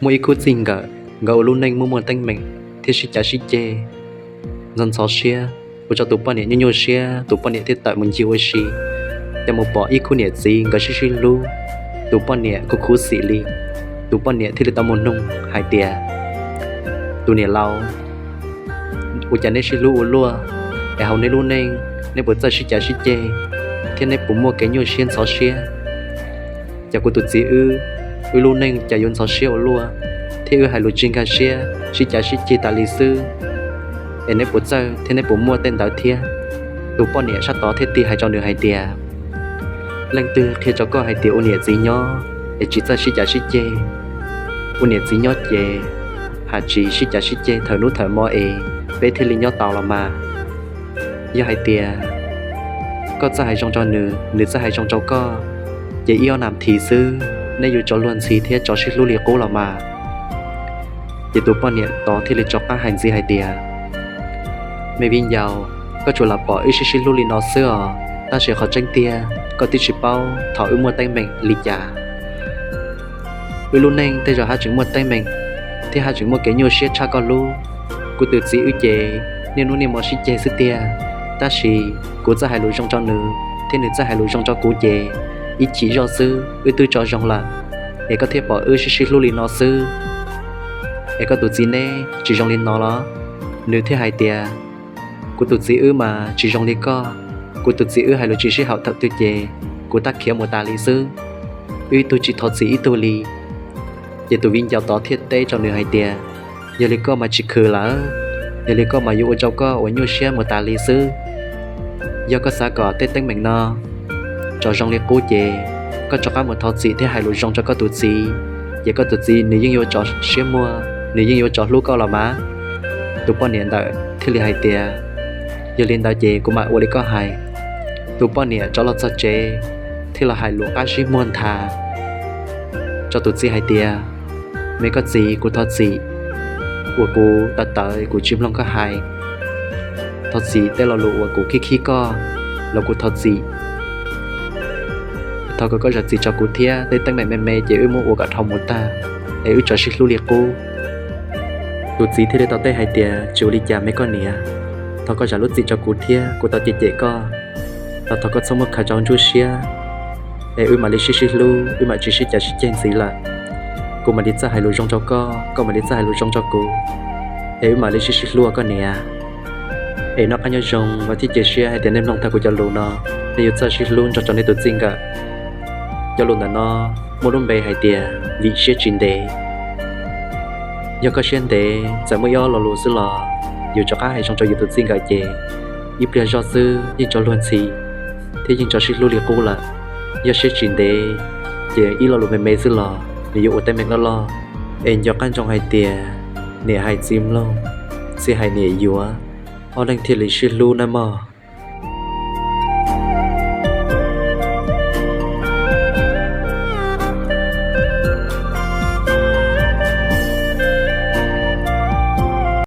Muaj ib khub txij nkawm, nkawd ua lub neej muaj muaj teeb meem thiab sib cav sib ceg, ntxhov ntxhov siab, ua rau tus poj niam nyuaj nyuaj siab, tus poj niam thiaj tawm mus ncig ua si. Ces mus pom ib khub niam txiv nkawd sib sib hlub, tus poj niam kuj khuv xim li. Tus poj niam thiaj li tau mus nug hais tias, tus niam laus, ua cas neb sib hlub ua luaj, es hauv neb lub neej neb puas txawj sib cav sib ceg, thiab neb puas muaj kev nyuaj siab ntxhov siab? Cas kuv tus txiv wb, wb lub neej cas yuav ntxhov siab ua luaj, thiab wb hais lus tsis nkag siab, sib cav sib ceg tas li xwb, es neb puas txawj thiab neb puas muaj tej ntawd thiab? Tus poj niam sab tod thiaj tig hais rau nws hais tias, leej twg qhia rau koj hais tias ua niam txiv nyob es tsis txawj sib cav sib ceg? Ua niam txiv nyob ces hais tsis sib cav sib ceg thawm hnub thawm hmo es peb thiaj li nyob tau los mas. Yog hais tias koj txawj hais zoo rau nws, nws txawj hais zoo rau koj, ces ib ob nas this xwb neb yuav rov luag ntxhi thiab rov sib hlub li qub los mas. Ces tus poj niam tod thiaj li rov qab hais ntxiv hais tias, me viv ncaus, koj tsuas lam pom wb sib sib hlub li no xwb os, tab sis qhov tseeb tiag koj twb tsis paub thaum wb muaj teeb meem li cas. Wb lub neej tej zaum haj tseem muaj teeb meem thiab haj tseem muaj kev nyuaj siab tshaj koj lub. Kuv tus txiv wb ces niaj hnub niaj hmo sib ceg xwb tiag, tab sis kuv txawj hais lus zoo rau nws thiab nws txawj hais lus zoo rau kuv ces ib chim zoj xwb wb twb rov zoo lawm, es koj thiaj pom wb sib sib hlub li no xwb. Es koj tus txiv neb tsis zoo li no los? Nws thiaj hais tias, kuv tus txiv wb mas tsis zoo li koj. Kuv tus txiv wb hais lus tsis sib haum thaum twg ces kuv tab khiav mus tas li xwb, wb ib tug tsis thov txim ib tug li. Ces tus viv ncaus tod thiaj teb rau nws hais tias, yog li koj mas tsis khwv lawm, yog li koj mas yuav ua rau koj uas nyuaj siab mus tas li xwb. Yog koj xav kom tej teeb meem no rov zoo li qub ces koj rov qab mus thov txim thiab hais lus zoo rau koj tus txiv, ces koj tus txiv nws yeej yuav rov siab muag, nws yeej yuav rov hlub koj los mas. Tus poj niam ntawd thiaj li hais tias, yog li ntawd ces kuv mam ua li koj hais. Tus poj niam rov los txog tsev thiaj los hais lus qab zib muag nthav rau tus txiv hais tias, me koj txiv, kuv thov txim uas kuv tawv tawv kuv tsis mloog koj hais, thov txim tej lo lus uas kuv khib khib koj los kuv thov txim. Thov kom koj zam txim rau kuv thiab, tej teeb meem me me ces wb muab ua kom dhau mus tag es wb rov sib hlub li qub. Tus txiv thiaj li tau teb hais tias, tsis ua li cas me koj niam, thov koj zam lub txim rau kuv thiab, kuv tau cem cem koj los thov koj txhob muab khaws rau ntsuab siab, es wb mam li sib sib hlub, wb mam tsis sib cav sib ceg ntxiv lawm. Kuv mam li txawj hais lus zoo rau koj, koj mam li txawj hais lus zoo rau kuv, es wb mam li sib sib hlub ua koj niam. Es noj qab nyob zoo, vam thiab cia siab hais tias nej mloog tag kuv cov lus no, nej yuav txawj sib hlub nrog rau nej tus txij nkawm. Cov lus ntawm no muaj lub npe hais tias vim siab tsis ntev. Yog koj siab ntev, txawm muaj ib ob lo lus xwb los yus rov qab hais zoo rau yus tus txij nkawm ces ib pliag zoj xwb yeej rov luag ntxhi thiab yeej rov sib hlub li qub lawm. Yog siab tsis ntev ces ib lo lus me me xwb los nws yuav ua teeb meem loj loj. Es nco qab ntsoov hais tias niam hais txiv mloog, txiv hais niam yuav, ob leeg thiaj li sib hlub nawb mog.